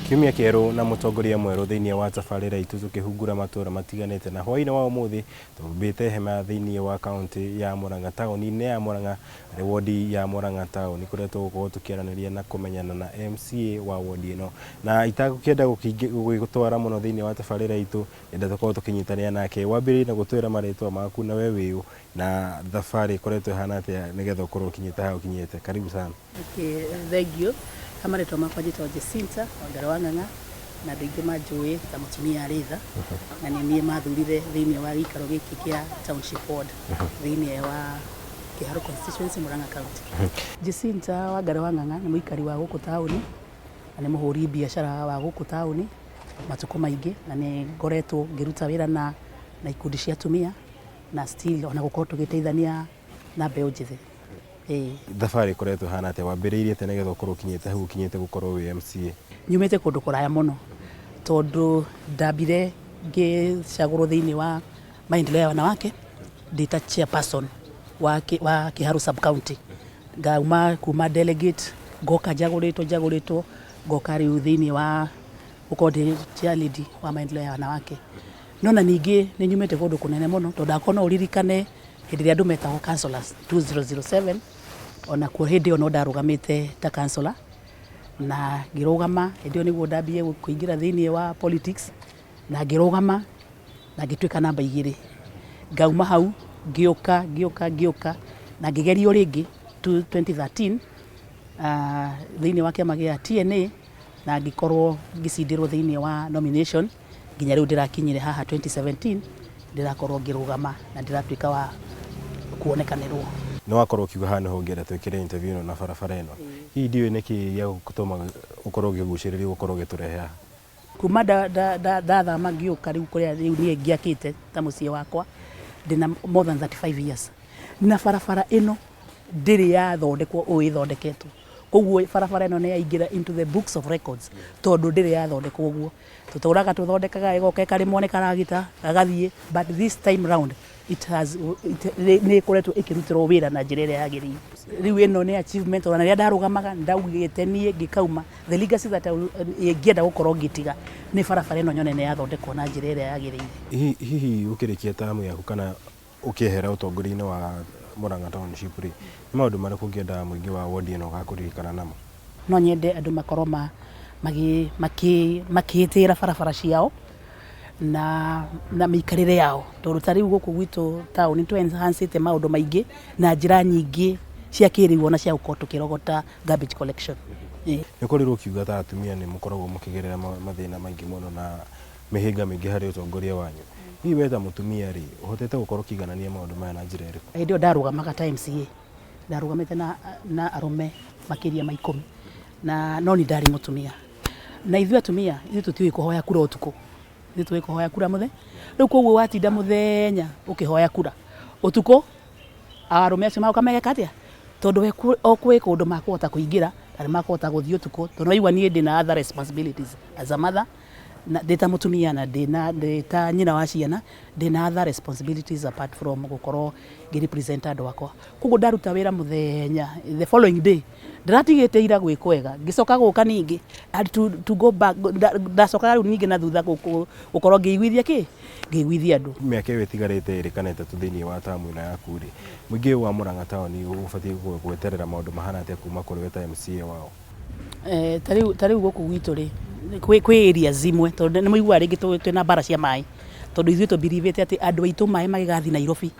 Kiumia kĩerũ na mũtongoria mwerũ thĩinĩ wa tabarĩra itũ tũkĩhungura matũra matiganĩte na hwaĩ-inĩ wa ũmũthĩ tũmbĩte hema thĩinĩ wa kaũntĩ ya Murang'a taũni-inĩ ya Murang'a harĩ wodi ya Murang'a taũni kũrĩa tũgũkorwo tũkĩaranĩria na kũmenyana na MCA wa wodi ĩno na itagũkĩenda gũgĩtwara mũno thĩinĩ wa tabarĩra itũ enda tũkorwo tũkĩnyitanĩra nake wambĩrĩrie na gũtwĩra marĩtwa maku na we wĩũ na thabarĩ ĩkoretwo ĩhana atĩa nĩgetha ũkorwo ũkinyĩte haha ũkinyĩte. Karibu sana. Okay, thank you. Ha marĩtwa makwa njĩtagwo Jacinta Wangari wa Ng'ang'a na andũ aingĩ manjũĩ ta mũtumia arĩ tha na nĩ niĩ mathurire thĩinĩ wa gĩikaro gĩkĩ kĩa Township Ward thĩinĩ wa Kiharu constituency, Murang'a County. Jacinta Wangari wa Ng'ang'a nĩ mũikari wa gũkũ taũni na nĩ mũhũri biacara wa gũkũ taũni matukũ maingĩ na nĩ ngoretwo ngĩruta wĩra na ikundi cia atumia na still ona gũkorwo tũgĩteithania na mbeũ njĩthĩ. Ĩĩ. Thabarĩ ĩkoretwo ĩhana atĩa? Wambĩrĩirie atĩa nĩgetha ũkorwo ũkinyĩte hau ũkinyĩte gũkorwo wĩ MCA? Nyumĩte kũndũ kũraya mũno tondũ ndambire ngĩcagũrwo thĩinĩ wa Maendeleo ya Wanawake ndĩ ta chairperson wa Kiharu sub county, ngauma kuma delegate ngoka njagũrĩtwo njagũrĩtwo ngoka rĩu thĩinĩ wa gũkorwo ndĩ chair lady wa Maendeleo ya Wanawake. No na ningĩ nĩ nyumĩte kũndũ kũnene mũno tondũ ndakorwo no ũririkane hĩndĩ ĩrĩa andũ metagwo councillors 2007, onakuo hĩndĩ ĩyo no ndarũgamĩte ta councillor na ngĩrũgama. Hĩndĩ ĩyo nĩguo ndambire kũingĩra thĩinĩ wa politics na ngĩrũgama na ngĩtuĩka namba 2. Ngauma hau ngĩũka ngĩũka ngĩũka na ngĩgerio rĩngĩ 2013 thĩinĩ wa kĩama gĩa TNA na ngĩkorwo ngĩcindĩrwo thĩinĩ wa nomination nginya rĩu ndĩrakinyire haha 2017 ndĩrakorwo ngĩrũgama na ndĩratuĩka wa kuonekanĩrwo. Nĩ wakorwo ũkiuga haha nĩho ũngĩenda twĩkĩre interview ĩno na barabara ĩno. Hihi ndiũĩ nĩkĩ gĩa gũtũma ũkorwo ũkĩgucĩrĩrio gũkorwo ũgĩtũrehe haha? Kuma ndathama ngĩũka rĩu kũrĩa rĩu niĩ ngĩakĩte ta mũciĩ wakwa ndĩna more than 35 years na barabara ĩno ndĩrĩ yathondekwo ũũ ĩthondeketwo. Koguo barabara ĩno nĩ yaingĩra into the books of records tondũ ndĩrĩ yathondekwo ũguo. Tũtũraga tũthondekaga ĩgoka ĩkarĩmwo nĩ karagita gagathiĩ, but this time round it has nĩ ĩkoretwo ĩkĩrutĩrwo wĩra na njĩra ĩrĩa yagĩrĩire. Rĩu ĩno nĩ achievement ona rĩrĩa ndarũgamaga ndaugĩte niĩ ngĩkauma the legacy that ingĩenda gũkorwo ngĩtiga nĩ barabara ĩno nyone nĩ yathondekwo na njĩra ĩrĩa yagĩrĩire. Hihi ũkĩrĩkia tamu yaku kana ũkĩehera ũtongoria-inĩ wa Murang'a Township rĩ, nĩ maũndũ marĩkũ ũngĩenda mũingĩ wa wodi ĩno ũgakũririkana namo? No nyende andũ makorwo makĩĩtĩĩra barabara ciao na mĩikarĩre yao tondũ ta rĩu gũkũ gwitũ taũni tũ enhance ĩte maũndũ maingĩ na njĩra nyingĩ cia kĩrĩu ona cia gũkorwo tũkĩrogota garbage collection. Nĩ ũkorirwo ũkiuga ta atumia nĩ mũkoragwo mũkĩgerera mathĩna maingĩ mũno na mĩhĩnga mĩingĩ harĩ ũtongoria wanyu. Hihi we ta mũtumia rĩ, ũhotete gũkorwo ũkĩiganania maũndũ maya na njĩra ĩrĩkũ? Hĩndĩ ĩyo ndarũgamaga ta MCA, ndarũgamĩte na arũme makĩria ma 10 na no niĩ ndarĩ mũtumia. Na ithuĩ atumia, ithuĩ tũtiũĩ kũhoya kura ũtukũ, ithuĩ tũĩ kũhoya kura mũthenya. Rĩu koguo watinda mũthenya ũkĩhoya kura, ũtukũ arũme acio magoka megeka atĩa? Tondũ we o kwĩ kũndũ makũhota kũingĩra na nĩ makũhota gũthiĩ ũtukũ, tondũ waigua niĩ ndĩna other responsibilities as a mother, na ndĩ ta mũtumia na ndĩ ta nyina wa ciana, ndĩna other responsibilities apart from gũkorwo ngĩ represent andũ akwa. Koguo ndaruta wĩra mũthenya, the following day ndĩratigĩte ira gwĩ kwega, ngĩcoka gũka ningĩ to go back, ndacokaga rĩu ningĩ na thutha gũkorwo ngĩiguithia kĩ? Ngĩiguithia andũ. Mĩaka ĩyo ĩtigarĩte ĩrĩ kana 3 thĩinĩ wa tamu ĩno yaku rĩ, mũingĩ ũyũ wa Murang'a taũni ũbatiĩ gweterera maũndũ mahana atĩa kuma kũrĩ we ta MCA wao? Ta rĩu gũkũ gwitũ rĩ, kwĩ areas imwe tondũ nĩ mũiguaga rĩngĩ twĩna mbara cia maĩ, tondũ ithuĩ tũ believe ĩte atĩ andũ aitũ maĩ magĩgathiĩ Nairobi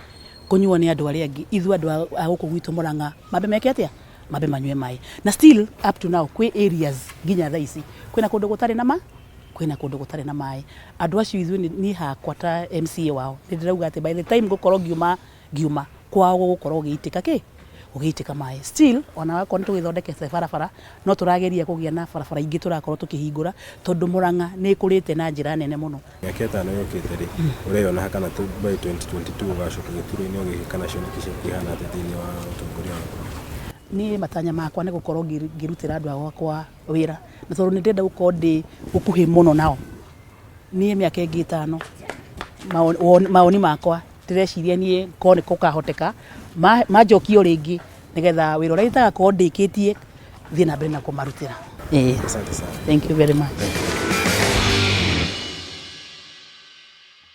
kũnyuo nĩ andũ arĩa angĩ, ithuĩ andũ a gũkũ gwitũ Murang'a mambe meke atĩa? Mambe manyue maĩ. Na still up to now kwĩ areas nginya thaa ici kwĩna kũndũ gũtarĩ na ma kwĩna kũndũ gũtarĩ na maĩ. Andũ acio ithuĩ niĩ hakwa ta MCA wao nĩ ndĩrauga atĩ by the time ngũkorwo ngiuma kwao gũgũkorwo gũgĩitĩka kĩ? Gũgĩitĩka maĩ. Still ona akorwo nĩ tũgĩthondekete barabara no tũrageria kũgĩa na barabara ingĩ tũrakorwo tũkĩhingũra tondũ Murang'a nĩ ĩkũrĩte na njĩra nene mũno. Mĩaka 5 yũkĩte rĩ, ũreyona ha kana by 2022 ũgacoka gĩturwa-inĩ o gĩkĩ kana cioneki ciaku ihana atĩa thĩinĩ wa ũtongoria waku? Niĩ matanya makwa nĩ gũkorwo ngĩrutĩra andũ a gwakwa wĩra na tondũ nĩ ndĩrenda gũkorwo ndĩ gũkuhĩ mũno nao, niĩ mĩaka ĩngĩ 5 mawoni makwa ndĩreciria niĩ korwo nĩ gũkahoteka manjokie o rĩngĩ nĩgetha wĩra ũrĩa itagakorwo ndĩkĩtie thiĩ na mbere na kũmarutĩra. Ĩĩ. Asante sana. Thank you very much.